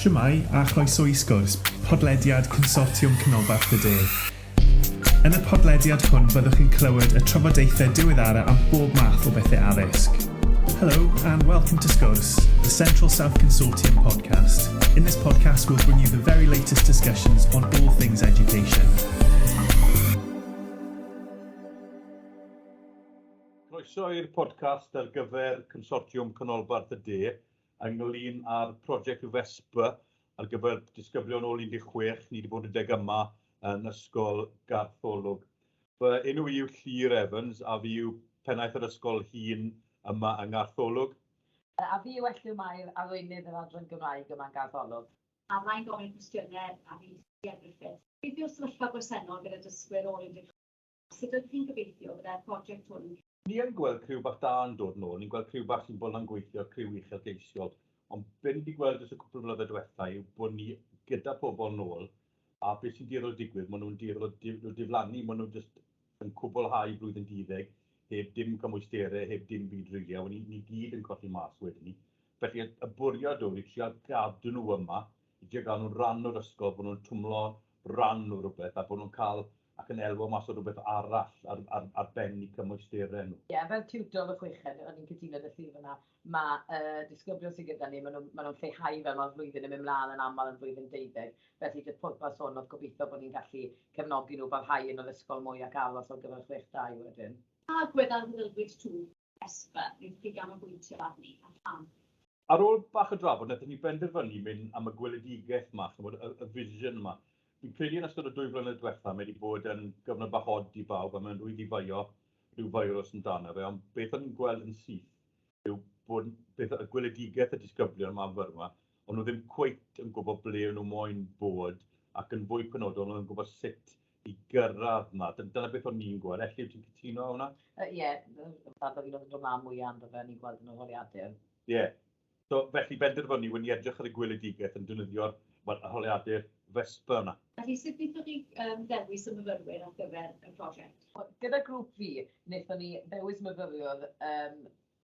Shwmae a chroeso i Sgwrs, podlediad Consortiwm Canolbarth y De. Yn y podlediad hwn byddwch chi'n clywed y trafodaethau diweddara am bob math o bethau addysg. Hello and welcome to Sgwrs, the Central South Consortium podcast. In this podcast we'll bring you the very latest discussions on all things education. Croeso i'r podcast ar gyfer Consortiwm Canolbarth y De ynglyn â'r prosiect Vespa ar gyfer disgyblion ôl 16. Ni wedi bod yn deg yma yn Ysgol Gartholwg. Fy enw i yw Llyr Evans a fi yw pennaeth yr ysgol hŷn yma yng Ngartholwg. A fi yw Elliw Mair, arweinydd yr adran Gymraeg yma yn Gartholwg. A fydda i'n gofyn cwestiynau a fi Sia Griffiths. Beth yw'r sefyllfa bresennol gyda dysgwyr ôl 16? Sut ydych chi'n gobeithio byddai'r prosiect hwn yn Ni yn gweld criw bach da yn dod nôl, ni'n gweld criw bach sy'n bodlon gweithio, criw uchelgeisiol, ond be ni 'di gweld dros y cwpl o flynyddoedd diwetha yw bod ni gyda pobl nôl, a beth sy'n dueddol o digwydd, maen nhw'n dueddol o diflannu, maen nhw jyst yn cwblhau blwyddyn duddeg heb dim cymwysterau, heb dim byd rili, a ni, ni gyd yn colli mas wedyn ni. Felly y bwriad oedd i trial gadw nhw yma, i trial gael nhw'n rhan o'r ysgol, bod nhw'n twmlo rhan o rhywbeth a bod nhw'n cael ac yn elwa mas o rhywbeth arall ar, ar, ar ben eu cymwysterau nhw. Ie, yeah, fel tiwtor y chweched, o'n i'n cytuno â Llyr fyna. Mae disgyblion sydd gyda ni, maen nhw'n ma nhw lleihau fel mae'r flwyddyn yn mynd mlaen yn aml yn flwyddyn deuddeg. Felly, jyst pwrpas hwn oedd gobeithio bod ni'n gallu cefnogi nhw barhau yn yr ysgol mwy ac aros ar gyfer chwech dau wedyn. Pa agwedd ar ddilwyd twf ESPA wnaethoch chi ganolbwyntio arni, a pham? Ar ôl bach o drafod, wnaethon ni benderfynu mynd am y gweledigaeth 'ma, chimod, y, y vision 'ma. Fi'n credu yn ystod y dwy flynedd diwetha, mae wedi bod yn gyfnod bach od i bawb, a mae'n rhwydd i feio rhyw feirws amdano fe, ond beth o'n i'n gweld yn syth yw bod beth, y gweledigaeth y disgyblion yma yn Fyrma, o'n nhw ddim cweit yn gwybod ble o'n nhw moyn bod, ac yn fwy penodol, o'n nhw'n gwybod sut i gyrraedd 'na. Dyna beth o'n i'n gweld. Elliw, ti'n cytuno â hwnna? Ie, fath o fi'n oedd yn dod mlaen mwyaf ynddo fe, o'n i'n gweld yn yr holiadur. Ie. Yeah. So, felly benderfynu, wedi edrych ar y gweledigaeth yn defnyddio'r well, holiadur Vespa yna. Felly, sut wnaethoch chi ddewis y myfyrwyr ar gyfer y prosiect? Gyda grŵp fi, wnaethon ni ddewis myfyriwr um,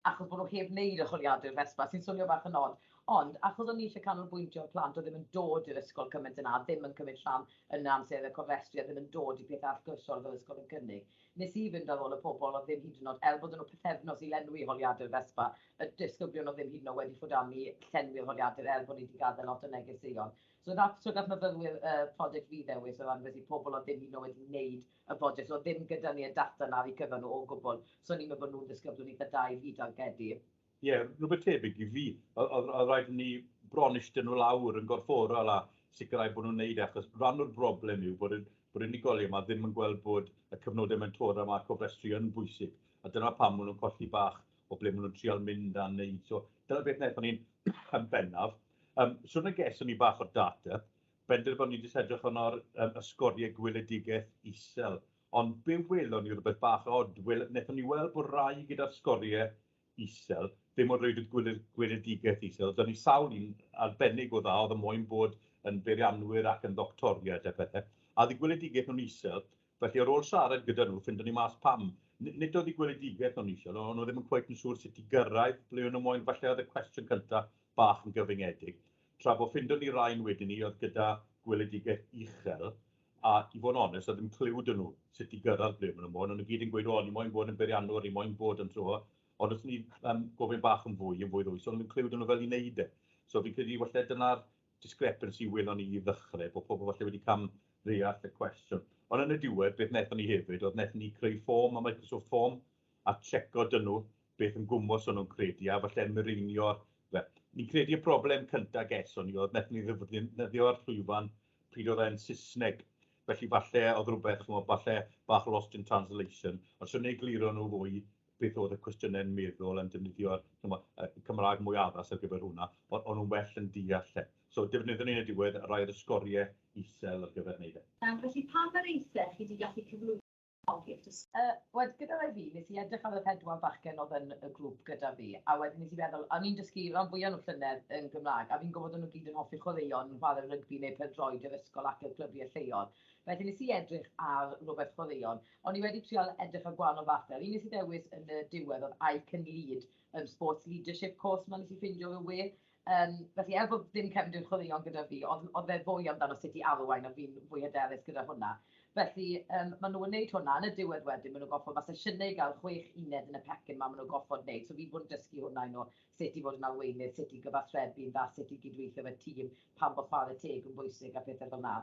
achos bod nhw heb wneud y holiadur Vespa, sy'n swnio bach yn od. Ond achos o'n i eisiau canolbwyntio ar plant oedd ddim yn dod i'r ysgol cymaint yna, ddim yn cymryd rhan yn amser y cofrestru a ddim yn dod i pethau allgyrsiol fel ysgol yn cynnig, nes i fynd ar ôl y pobl oedd ddim hyd yn oed, er bod nhw pythefnos i lenwi holiadur Vespa, y disgyblion oedd ddim hyd yn oed wedi ffwdannu llenwi'r holiadur er bod ni wedi gadael lot o negeseuon. So nath, so nath myfyrwyr prosiect fi ddewis o ran felly pobl oedd ddim hyd yn oed wedi wneud y prosiect, so ddim gyda ni y data 'na ar eu cyfer nhw o gwbl. So o'n i'n meddwl bod nhw'n ddisgyblion eitha da i fi dargedu. Ie, yeah, rhywbeth tebyg i fi. Oedd rhaid i ni bron eistedd nhw lawr yn gorfforol a sicrhau bod nhw'n neud e, achos rhan o'r broblem yw bod, bod unigolion yma ddim yn gweld bod y cyfnodau mentora yma a cofrestru yn bwysig, a dyna pam maen nhw'n colli bach o ble maen nhw'n trial mynd a neud. So dyna beth wnaethon ni'n yn bennaf. So na geson ni bach o'r data, benderfynu jyst edrych arno'r y sgoriau gweledigaeth isel. Ond be welon ni rhywbeth bach od, wel, wnaethon ni weld bod rai gyda'r sgoriau isel, ddim o reidrwydd gweledigaeth isel. Doedd ni sawl un arbennig o dda, oedd yn moyn bod yn beirianwyr ac yn ddoctoriaid a pethau. A oedd eu gweledigaeth nhw'n isel, felly ar ôl siarad gyda nhw, ffindon ni mas pam. Nid oedd eu gweledigaeth nhw'n isel, ond nhw ddim yn cweit yn siŵr sut i gyrraedd ble o'n nhw moyn. Falle oedd y cwestiwn cyntaf bach yn gyfyngedig. Tra bod ffindon ni rain wedyn ni oedd gyda gweledigaeth uchel, a i fod yn onest, oedd ddim cliw 'da nhw sut i gyrraedd ble maen nhw moyn. O'n nhw gyd yn gweud, o, ni moyn bod yn beiriannwr, ni moyn bod yn so. Ond os ni gofyn bach yn fwy, yn fwy ddwys, o'n nhw'n cliw 'da nhw fel i wneud e. So fi'n credu falle dyna'r discrepancy welon ni i ddechrau, bod pobl falle wedi cam ddeall y cwestiwn. Ond yn y diwedd, beth wnaethon ni hefyd, oedd wnaethon ni creu fform, a Microsoft Form, a checo 'da nhw beth yn gwmws o'n nhw'n credu, a falle mireinio'r... Fe. Ni'n credu y broblem cyntaf geson ni oedd wnaethon ni ddefnyddio'r llwyfan pryd oedd e'n Saesneg. Felly falle oedd rhywbeth, chimod, falle bach o lost in translation, ond swn i'n egluro nhw fwy beth oedd y cwestiynau'n meddwl yn defnyddio'r chimod, y Cymraeg mwy addas ar gyfer hwnna, ond o'n nhw'n well yn deall e. So defnyddion ni yn y diwedd rai o'r sgoriau isel ar gyfer wneud e. Felly pa faraethau chi wedi gallu cyflwyno i'r dysgwyr? Wel, gyda rai fi, nes i edrych ar y pedwar bachgen oedd yn y grŵp gyda fi, a wedyn nes i feddwl, o'n i'n dysgu rhan fwyaf nhw llynedd yn Gymraeg, a fi'n gwybod o'n nhw gyd yn hoffi chwaraeon, yn chwarae rygbi neu pêl-droed i'r ysgol ac i'r clybiau lleol. Felly nes i edrych ar rhywbeth chwaraeon. O'n i wedi trial edrych ar gwahanol fathau. Yr un nes i ddewis yn y diwedd oedd I Can Lead, Sports Leadership course 'ma nes i ffeindio ar y we. Felly, er bod ddim cefndir chwaraeon gyda fi, oedd e fwy amdano sut i arwain, a fi'n fwy hyderus gyda hwnna. Felly, maen nhw'n wneud hwnna. Yn y diwedd wedyn, maen nhw'n goffod, mae sesiynau i gael 6 uned yn y pecyn ma, maen nhw'n goffod wneud. So fi bod yn dysgu hwnna i nhw, sut i fod yn arweinydd, sut i gyfathrebu'n dda, sut i gydweithio efo tîm, pam bod chwarae teg yn bwysig a pethau fel 'na.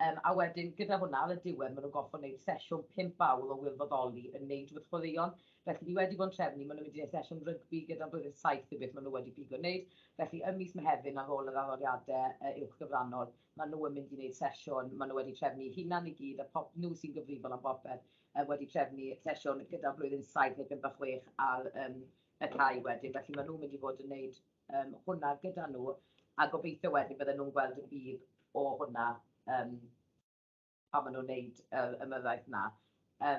A wedyn, gyda hwnna, ar y diwedd, maen nhw'n goffod wneud sesiwn 5 awr o wirfoddoli yn wneud rhywbeth chwaraeon. Felly, ni wedi bod yn trefnu, maen nhw'n mynd i wneud sesiwn rygbi gyda'r blwyddyn 7 i beth maen nhw wedi pigo wneud. Felly, ym mis Mehefin, ar ôl yr arholiadau uwch gyfrannol, maen nhw yn mynd i wneud sesiwn, maen nhw wedi trefnu hunan i gyd, a pop, nhw sy'n gyfrifol am bopeth, wedi trefnu sesiwn gyda blwyddyn 7 neu 5 a 6 ar y cae wedyn. Felly maen nhw'n mynd i fod yn wneud hwnna gyda nhw, a gobeithio wedyn bydden nhw'n gweld y budd o hwnna pan maen nhw'n wneud yr ymyrraeth 'na.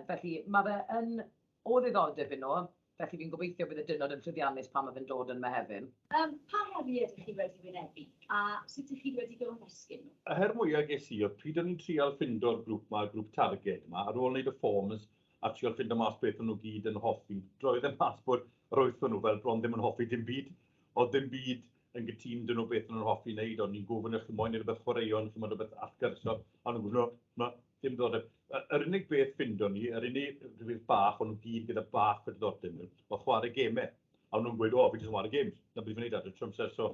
Felly mae fe yn o ddiddordeb i nhw, felly fi'n gobeithio bydd y diwrnod yn llwyddiannus pan mae fe'n dod yn Mehefin. Pa heriau ydych chi wedi wynebu a sut ydych chi wedi goresgyn nhw? Y her mwyaf ges i oedd pryd o'n i'n trial ffindo'r grŵp 'ma, grŵp targed 'ma, ar ôl wneud y forms a trial ffindo mas beth o'n nhw gyd yn hoffi, droedd e mas bod yr wyth o'n nhw fel bron ddim yn hoffi dim byd. Oedd ddim byd yn gytûn 'da nhw beth o'n nhw'n hoffi wneud, o'n i'n gofyn, "Chi moyn neud rhywbeth chwaraeon, chi moyn rhywbeth allgyrsiol?" A o'n nhw'n gweud, "No, na, dim diddordeb." Yr unig beth ffindon ni, yr unig rhywbeth bach, o'n nhw gyd gyda bach o diddordeb mewn, oedd chwarae gemau. A o'n nhw'n gweud, "O, fi jyst yn chwarae games, na beth fi'n neud ar y trwy amser." So,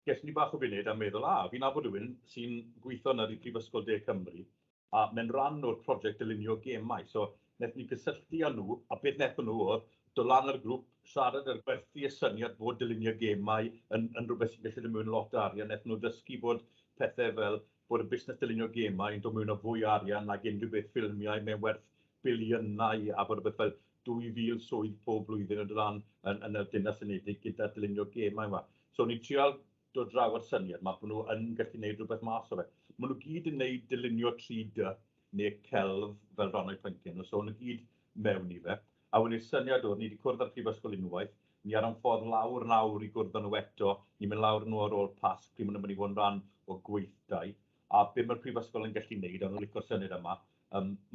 ges ni bach o funud a meddwl, a, fi'n nabod rhywun sy'n gweithio yn yr Prifysgol De Cymru, a mae'n rhan o'r prosiect dylunio gemau. So, wnaethon ni gysylltu â nhw, a beth wnaethon nhw oedd dod lan ar y grŵp, siarad ar gwerthu y syniad bod dylunio gemau yn rhywbeth sy'n gallu dod mewn lot o arian. Wnaethon nhw ddysgu bod pethau fel bod y busnes dylunio gemau yn dod mewn o fwy o arian nag unrhyw beth ffilmiau, mae'n werth biliynau, a bod rhywbeth fel 2,000 swydd pob blwyddyn yn dod lan yn y Deyrnas Unedig gyda dylunio gemau yma. So ni'n trial dod draw ar syniad yma bod nhw yn gallu gwneud rhywbeth mas o fe. Maen nhw gyd yn gwneud dylunio 3D neu celf fel rhan o'u pynciau nhw, so maen nhw gyd mewn i fe. A wedyn syniad oedd, ni wedi cwrdd â'r prifysgol unwaith, ni ar ein ffordd lawr nawr i gwrdd â nhw eto, ni'n mynd lawr nhw ar ôl Pasg, pryd maen nhw'n mynd i fod yn rhan o gweithdai. A be mae'r prifysgol yn gallu gwneud, a nhw'n licio'r syniad yma,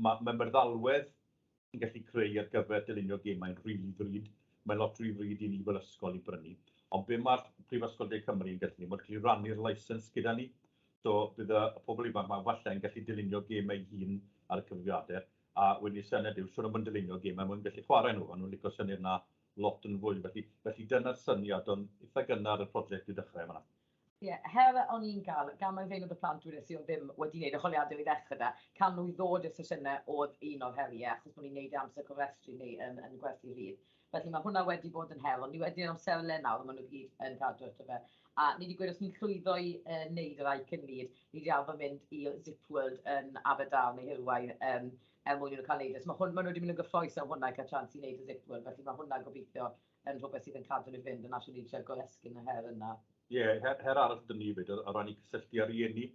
mae meddalwedd yn gallu creu ar gyfer dylunio gemau'n rili ddrud. Mae'n lot rhy ddrud i ni fel ysgol i brynu. Ond be mae'r Prifysgol De Cymru yn gallu gwneud, mae'n gallu rannu'r license gyda ni. So bydd y pobl ifanc yma falle yn gallu dylunio gemau hun ar y cyfrifiadur. A wedyn y syniad yw, siwr o fod yn dylunio gemau, mae'n gallu chwarae nhw, a nhw'n licio syniad yna lot yn fwy. Felly dyna'r syniad, ond eitha gynnar y prosiect i dechrau fan'na. Ie, yeah, her o'n i'n gael, gan mai rhain oedd y plant dweud sydd ddim wedi gwneud arholiadau i ddechrau da, cael nhw i ddod i'r sesiynau oedd un o'r heriau, achos bod ni'n gwneud e amser cofrestru neu yn gwersi rhydd. Felly mae hwnna wedi bod yn her, ond ni wedi amserlen nawr, maen nhw gyd yn cadw ato fe. A ni wedi gweud os ni'n llwyddo i wneud yr I Can Lead, ni wedi arfer mynd i Zip World yn Aberdâr neu Hirwaun er mwyn i nhw cael neud e. So mae nhw wedi mynd yn gyffrous am hwnna i cael chance i wneud y Zip World, felly mae hwnna gobeithio yn rhywbeth sydd yn cadw nhw fynd, yn allan ni eisiau goresgyn y her yna. Ie, yeah, her arall 'da ni 'fyd, o ran i cysylltu â rieni,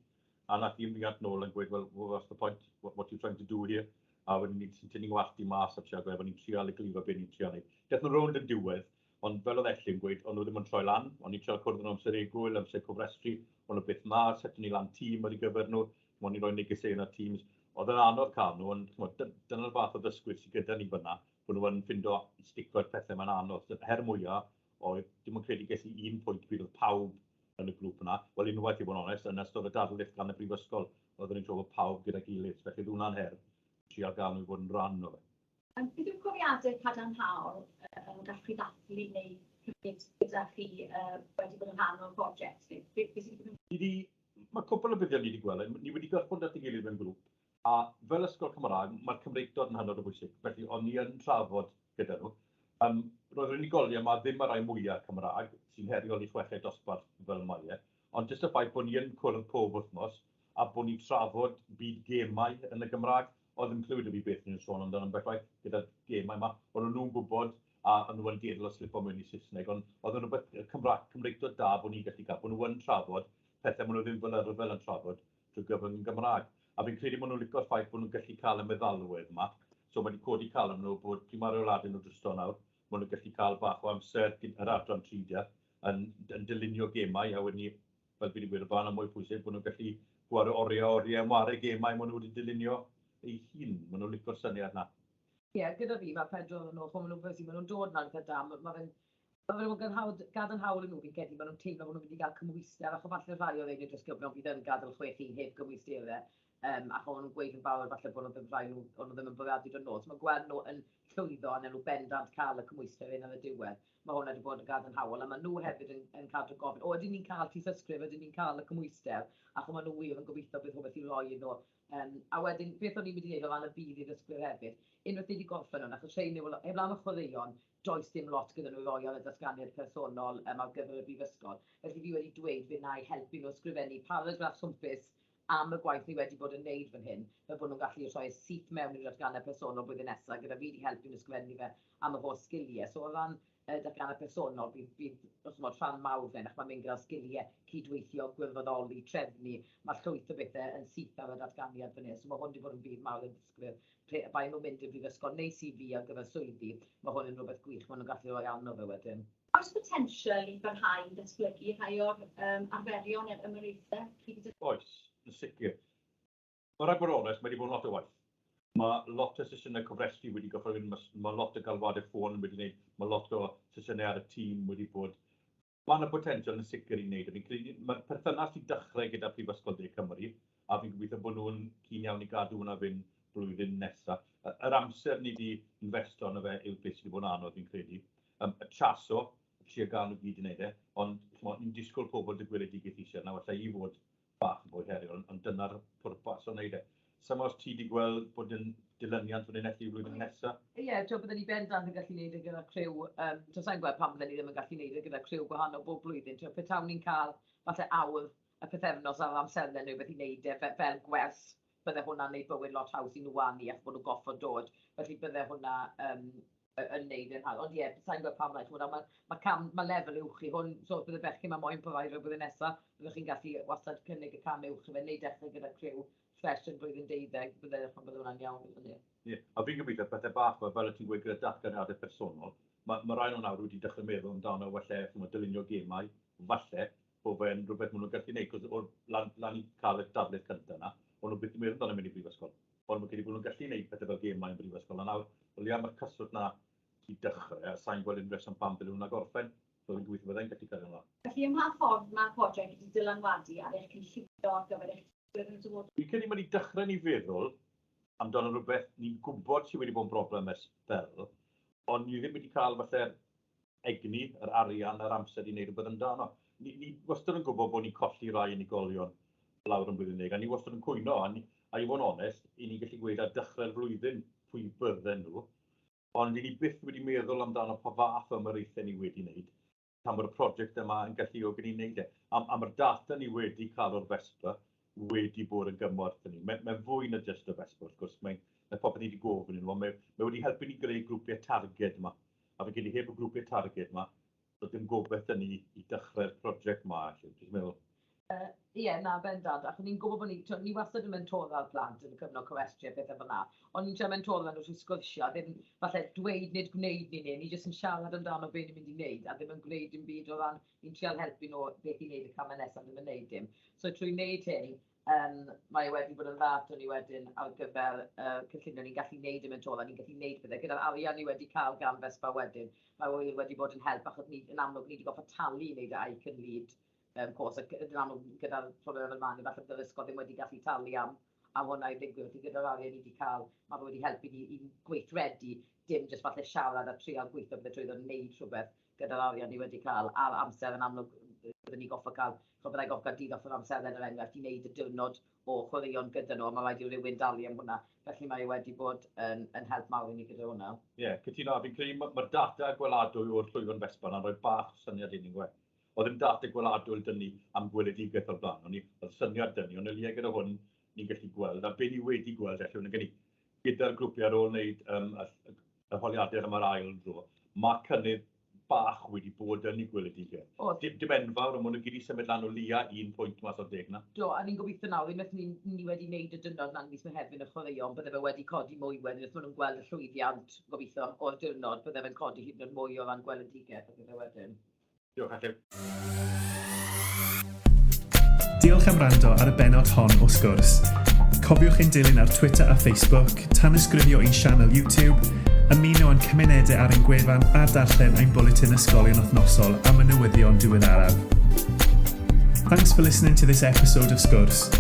a nath un riant nôl yn gweud, "Well, what's the point? What are you trying to do here?" A wedyn ni'n tynnu ngwallt i mas a trio gweud, ni'n trial egluro beth ni'n trial neud. Daeth nhw rownd yn diwedd, ond fel oedd Elli'n gweud, o'n nhw ddim yn troi lan, o'n i'n trial cwrdd nhw amser egwyl, amser cofrestru, o'n nhw byth 'ma, seton ni lan tîm ar ei gyfer nhw, o'n i'n rhoi negeseuon ar Teams. Oedd yn anodd cael nhw, ond dyna'r fath o ddysgwyr sydd gyda ni fyna, bod nhw yn ffindo stico'r pethau mae'n anodd. Her mwyaf oedd, dim ond credu ges i un pwynt pryd oedd pawb yn y grŵp yna. Wel, unwaith i fod yn onest, yn ystod y darlith gan y brifysgol, oeddwn i'n siŵr bod pawb gyda'i gilydd. Felly oedd hwnna'n her, trial gael nhw i fod yn rhan o fe. Beth yw'r profiadau cadarnhaol gallwch chi ddathlu neu hefyd gyda chi wedi bod yn rhan o'r prosiect? Ni di, mae cwpl o buddion ni wedi gweld. Ni wedi gorfod at ei gilydd mewn grŵp, a fel ysgol Cymraeg, mae'r Cymreictod yn hynod o bwysig. Felly, o'n ni yn trafod gyda nhw. Roedd yr unigolion yma ddim y rai mwyaf Cymraeg, sy'n heriol i chweched dosbarth fel mae e, ond jyst y ffaith bod ni yn cwrdd pob wythnos a bod ni'n trafod byd gemau yn y Gymraeg, oedd yn clywed i fi beth ni'n sôn amdano ambell waith gyda'r gemau yma. Ond nhw'n gwybod a o'n nhw yn dueddol o slipo mewn i Saesneg, ond oedd yn rhywbeth Cymraeg, Cymreictod da bod ni'n gallu cael, bod nhw yn trafod pethau maen nhw ddim fel arfer yn trafod drwy gyfrwng y Gymraeg. A fi'n credu bod nhw'n licio'r ffaith bod nhw'n gallu cael y meddalwedd yma. So mae wedi codi calon nhw bod pryd mae'r arholiadau nhw drosto nawr, maen nhw'n gallu cael bach o amser yr adran 3D yn dylunio gemau, a wedyn ni, fel fi wedi gweud o blaen, a mwy pwysig, bod nhw'n gallu gwario oriau oriau yn ware gemau maen nhw wedi dylunio eu hun. Maen nhw'n licio'r syniad na. Ie, yeah, gyda fi, mae pedwar yn nhw, maen nhw'n maen nhw'n dod na'n eitha da, mae fe'n Mae fe wedi bod yn gadarnhaol i nhw, fi'n credu, maen nhw'n teimlo bod nhw'n mynd i gael cymhwyster, achos falle rhai o'r ein disgyblion fydd yn gadael 6-1 heb gymwysterau, achos o'n nhw'n gweud yn barod falle bod nhw ddim rhai nhw, o'n nhw ddim yn bwriadu dod nôl. So mae gweld nhw yn llwyddo a nhw bendant cael y cymhwyster hyn ar y diwedd, mae hwnna wedi bod yn gadarnhaol. A maen nhw hefyd yn cadw gofyn, o, ydyn ni'n cael tystysgrif, ydyn ni'n cael y cymhwyster? Achos maen nhw wir yn gobeithio bydd rhywbeth i roi iddyn nhw. A wedyn, beth o'n i'n mynd i wneud o ran y budd i ddysgwyr hefyd, unwaith ni wedi gorffen hwn, achos rheiny, wel, heblaw am y chwaraeon, does dim lot gyda nhw i roi ar y datganiad personol ar gyfer y brifysgol. Felly fi wedi dweud fe wna i helpu nhw ysgrifennu paragraff swmpus am y gwaith ni wedi bod yn neud fan hyn, fel bod nhw'n gallu rhoi e syth mewn i'r datganiad personol blwyddyn nesaf, gyda fi wedi helpu nhw ysgrifennu fe am y holl sgiliau. So o ran y datganiad personol, bydd chimod, rhan mawr fan hyn, ac mae'n mynd gyda'r sgiliau cydweithio, gwirfoddoli, trefnu, mae llwyth o bethau yn syth ar y datganiad fan hyn. So mae hwn wedi bod yn budd mawr i'r dysgwyr pe bai nhw'n mynd i'r brifysgol neu CV ar gyfer swyddi, mae hwn yn rhywbeth gwych maen nhw'n gallu rhoi arno fe wedyn. Oes potensial i barhau i ddatblygu rhai o'r arferion neu'r ymyraethau chi 'di Oes, yn sicr. Mae rhaid bod yn onest, mae wedi bod yn lot o waith. Mae lot o sesiynau cofrestru wedi gorfod mynd, mae lot o galwadau ffôn wedi gwneud, mae lot o sesiynau ar y tîm wedi bod. Mae yna potensial yn sicr i wneud. Fi'n credu mae'r perthynas 'di dechrau gyda Prifysgol De Cymru, a fi'n gobeithio bod nhw'n keen iawn i gadw hwnna fynd blwyddyn nesaf. Yr amser ni 'di investo arno fe yw beth sydd wedi bod yn anodd, fi'n credu. Y chaso, trio gael nhw gyd i wneud e, ond chimod, ni'n disgwyl pobl 'da gweledigaeth isel nawr, allai i fod bach yn fwy heriol, ond dyna'r pwrpas o wneud e. Sa i'n gwbod os ti 'di gweld bod yn dilyniant fan hyn felly flwyddyn nesa? Ie, yeah, byddwn ni bendant yn gallu gwneud e gyda criw, sa i'n gweld pam byddwn ni ddim yn gallu gwneud e gyda criw gwahanol bob blwyddyn. Tibod, petawn ni'n cael falle awr y pythefnos ar amserlen neu beth i wneud e fel gwers, bydde hwnna'n gwneud bywyd lot haws i nhw a ni, achos bod nhw'n goffod dod. Felly bydde hwnna yn neud e'n hawdd. Ond ie, sa i'n gweld pam lai, chimod, a ma' cam, ma' lefel uwch i hwn, so os bydd y bechgyn 'ma moyn provider blwyddyn nesa, byddwch chi'n gallu wastad cynnig y cam uwch i fe, neu dechrau gyda criw ffres yn blwyddyn 12, bydde hwnna'n iawn gyda ni. Ie, a fi'n gobeithio pethau bach fel y ti'n gweud gyda datganiadau personol, mae rai nhw nawr wedi dechrau meddwl amdano falle, chimod, dylunio gemau, falle bod fe'n rhywbeth maen nhw'n gallu gwneud, cos o'r lan i cael y darlith cyntaf yna, o'n nhw byth yn meddwl amdano mynd i brifysgol. Ond mae'n credu bod nhw'n gallu gwneud pethau fel gemau yn brifysgol. A nawr, o leia mae'r cyswllt 'na 'di dechrau, a sa i'n gweld unrhyw reswm pam ddylen nhw na gorffen. So fi'n gobeithio byddai'n gallu cario ymlaen. Felly, ym mha ffordd mae'r prosiect wedi dylanwadu ar eich cynllunio ar gyfer eich dysgwyr yn y dyfodol? Fi'n credu mae 'di dechrau ni feddwl amdano rhywbeth ni'n gwybod sydd wedi bod yn broblem ers sbel, ond ni ddim wedi cael falle'r egni, yr arian a'r amser i wneud rhywbeth amdano. Ni wastad yn gwybod bod ni'n colli rai unigolion lawr yn blwyddyn 10, a ni wastad yn cwyno, a i fod yn onest, i ni'n gallu gweud ar dechrau'r flwyddyn pwy bydden nhw, ond i ni byth wedi meddwl amdano pa fath o ymyraethau ni wedi wneud, pam bod y prosiect yma yn galluogi ni wneud e. A mae'r data ni wedi cael o'r Vespa wedi bod yn gymorth i ni. Mae'n fwy na jyst y Vespa, wrth gwrs, mae popeth ni wedi gofyn iddyn nhw, ond mae wedi helpu ni greu grwpiau targed yma. A fi'n credu heb y grwpiau targed yma, doedd dim gobaith 'da ni i dechrau'r prosiect 'ma, felly, dwi'n meddwl. Ie, na, bendant. Achos ni'n gwybod bod ni, timod, ni wastad yn mentora'r plant yn y cyfnod cofrestru a pethau fel 'na, ond ni'n trio mentora nhw trwy sgwrsio, ddim falle dweud nid gwneud ni'n wneud, ni jyst yn siarad amdano be ni'n mynd i wneud a ddim yn gwneud dim byd o ran, ni'n trial helpu nhw beth i wneud y camau nesaf, ddim yn wneud dim. So trwy wneud hyn, mae e wedi bod yn dda ato ni wedyn ar gyfer cynllunio, ni'n gallu wneud y mentora, ni'n gallu wneud pethau. Gyda'r arian ni wedi cael gan Vespa wedyn, mae wir wedi bod yn help achos ni, yn amlwg ni wedi gorfod talu i wneud y I Can Lead course, ac yn amlwg gyda'r problem fel 'ma, falle bydd yr ysgol ddim wedi gallu talu am hwnna i ddigwydd. Felly gyda'r arian ni wedi cael, mae fe wedi helpu ni i gweithredu, dim jyst falle siarad a trial gweithio pethau trwyddo, wneud rhywbeth gyda'r arian ni wedi cael a'r amser. Yn amlwg byddwn ni goffo cael, ch'od, byddai goffo cael dydd off yr amserlen er enghraifft i wneud y diwrnod o chwaraeon gyda nhw, a mae rhaid i rywun dalu am hwnna. Felly mae e wedi bod yn help mawr i ni gyda hwnna. Ie, yeah, cytuno. A fi'n credu mae'r data gweladwy o'r llwyfan Vespa yna'n rhoi bach o syniad i ni'n gwe. Oedd ddim data gweladwy 'da ni am gweledigaeth o'r blaen. O'n i, oedd syniad 'da ni, ond o leia gyda hwn ni'n gallu gweld, a be ni wedi gweld, felly, hwn yn gyda'r grwpiau ar ôl wneud y holiadur am yr ail dro, mae cynnydd bach wedi bod yn eu gweledigaeth. Dim enfawr, ond maen nhw gyd i symud lan o leia 1 pwynt mas o'r 10 na. Do, a ni'n gobeithio nawr, unwaith ni wedi wneud y diwrnod na'n mis Mehefin y chwaraeon, bydde fe wedi codi mwy wedyn, os maen nhw'n gweld y llwyddiant, gobeithio, o'r diwrnod, bydde fe'n codi hyd yn oed mwy o ran gweledigaeth a pethau wedyn. Diolch, Elliw. Diolch am wrando ar y bennod hon o Sgwrs. Cofiwch ein dilyn ar Twitter a Facebook, tanysgrifio i'n sianel YouTube, Ymuno â'n cymunedau ar ein gwefan a darllen ein bwletin ysgolion wythnosol am y newyddion diweddaraf. Thanks for listening to this episode of Sgwrs.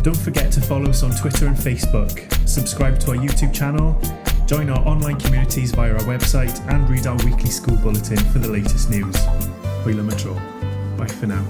Don't forget to follow us on Twitter and Facebook, subscribe to our YouTube channel, join our online communities via our website, and read our weekly school bulletin for the latest news. Hwyl am y tro. Bye for now.